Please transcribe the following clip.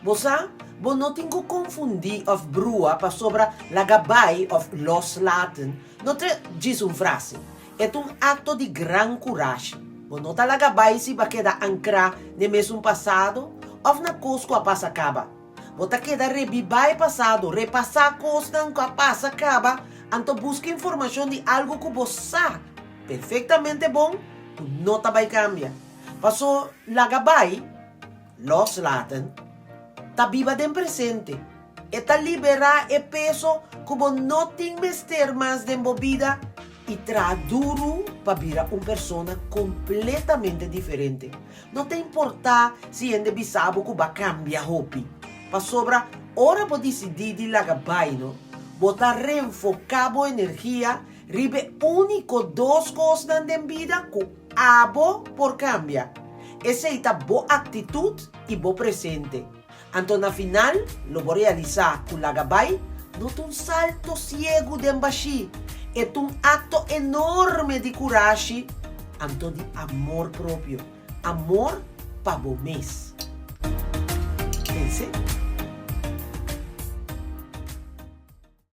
Bo sa, bo no tin ku konfundí òf brua pasobra laga bai òf loslaten no ta djis un frase, e ta un akto di gran kurashi. Bo no ta laga bai si bo a keda ankrá n'e mesun pasado òf na kos ku a pasa kaba. Bo ta keda rebibá e pasado, repasá kosnan ku a pasa kaba, anto buska informashon di algu ku bo sa perfektamente bon ku no ta bai kambia. Paso laga bai, loslaten, ta biba den presente. E ta liberá e peso ku bo no tin mester mas den bo bida i traha duru pa bira un persona kompletamente diferente. No ta importá si hende bisa bo ku bo a kambia hopi, pasobra ora bo disidí di laga bai no, bo ta reenfoká bo energia riba e úniko dos kosnan den bida ku abo por kambia. Esei ta bo aktitut i bo presente. Anto na final lo bo realisá ku laga bai no ta un salto siegu den bashí, e ta un akto enorme di kurashi anto di amor propio, amor pa bo mes. Pens'é.